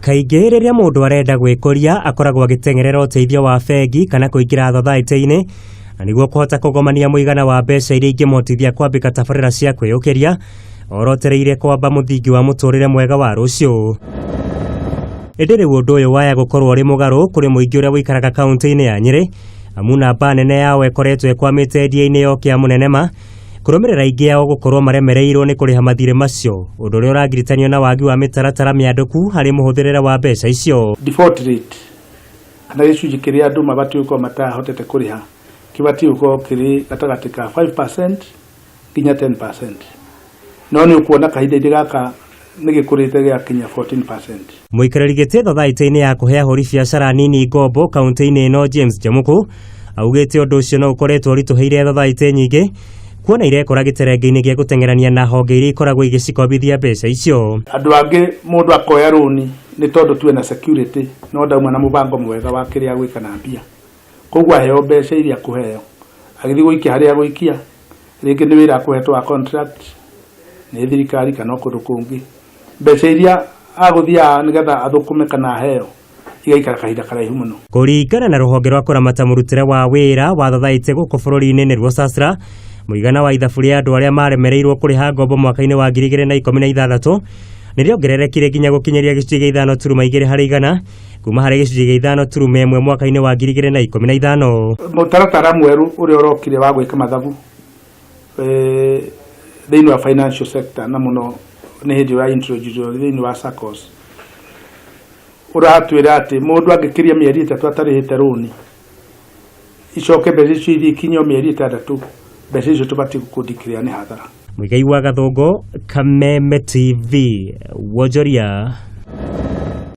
Kaingĩ rĩrĩa mũndũ arenda gwĩkũria akoragwo agĩteng'erera ũteithio wa bengi kana kũingĩra thothaitĩ-inĩ na nĩguo kũhota kũgomania mũigana wa mbeca iria ingĩmũhotithia kwambĩka tabarĩra cia kwĩyũkĩria orotereire kwamba mũthingi wa mũtũrĩre mwega wa rũciũ. Ĩndĩ rĩu ũndũ ũyũ waya gũkorwo ũrĩ mũgarũ kũrĩ mũingĩ ũrĩa ũikaraga kaũntĩ-inĩ ya Nyĩrĩ amu namba nene yao ĩkoretwo ĩkwamĩte endia-inĩ ya ũkĩa mũnene ma kũrũmĩrĩra aingĩ ao gũkorwo maremereirwo nĩ kũrĩha mathirĩ macio ũndũ ũrĩa ũragiritanio na wagi wa mĩtaratara mĩandũku harĩ mũhũthĩrĩre wa mbeca icio. Default rate kana gĩcunjĩ kĩrĩa andũ mabatiĩ gũkorwo matahotete kũrĩha kĩbatiĩ gũkorwo kĩrĩ gatagatĩ ka 5% nginya 10%, no nĩ ũkuona kahinda-inĩ gaka nĩ gĩkũrĩte gĩgakinya 14%. Mũikarĩri gĩtĩ thothaitĩ-inĩ ya kũhe ahũri biacara nini ngombo kaũntĩ-inĩ ĩno James Jemuku augĩte ũndũ ũcio no ũkoretwo ũritũhĩire thothaitĩ nyingĩ kuona irekora gĩterenge-inĩ gĩa gũteng'erania na honge iria ikoragwo igĩcikombithia mbeca icio. Andũ angĩ mũndũ akoya rũni nĩ tondũ tu ena security no ndauma na mũbango mwega wa kĩrĩa agwĩka na mbia, koguo aheo mbeca iria akũheo agĩthiĩ gũikia harĩa agũikia, rĩngĩ nĩ wĩra akũhetwo wa contract nĩ thirikari kana o kũndũ kũngĩ, mbeca iria agũthiaga nĩgetha athũkũme kana aheo igaikara kahinda karaihu mũno. Kũringana na rũhonge rwa kũramata mũrutĩre wa wĩra wa thothaitĩ gũkũ bũrũri-inĩ nĩruo SASRA, mũigana wa ithabu rĩa andũ arĩa maremereirwo kũrĩha ngombo mwaka-inĩ wa 2016 nĩrĩongererekire nginya gũkinyĩria gĩcunjĩ gĩa 5.2 harĩ igana kuma harĩ gĩcunjĩ gĩa 5.1 mwaka-inĩ wa 2015. Mũtaratara mwerũ ũrĩa ũrokire wa gwĩka mathabu thĩinĩ wa financial sector na mũno nĩ hĩndĩ ũra introduce thĩinĩ wa SACCOs ũratwĩra atĩ mũndũ angĩkĩria mĩeri 3 atarĩhĩte rũni icoke mbeca icio ithiĩ ikinye o mĩeri 6 mbeca icio tũbatiĩ gũkũndikĩrĩa nĩ hathara. Mũigai wa Gathũngũ, Kameme TV, Wonjoria.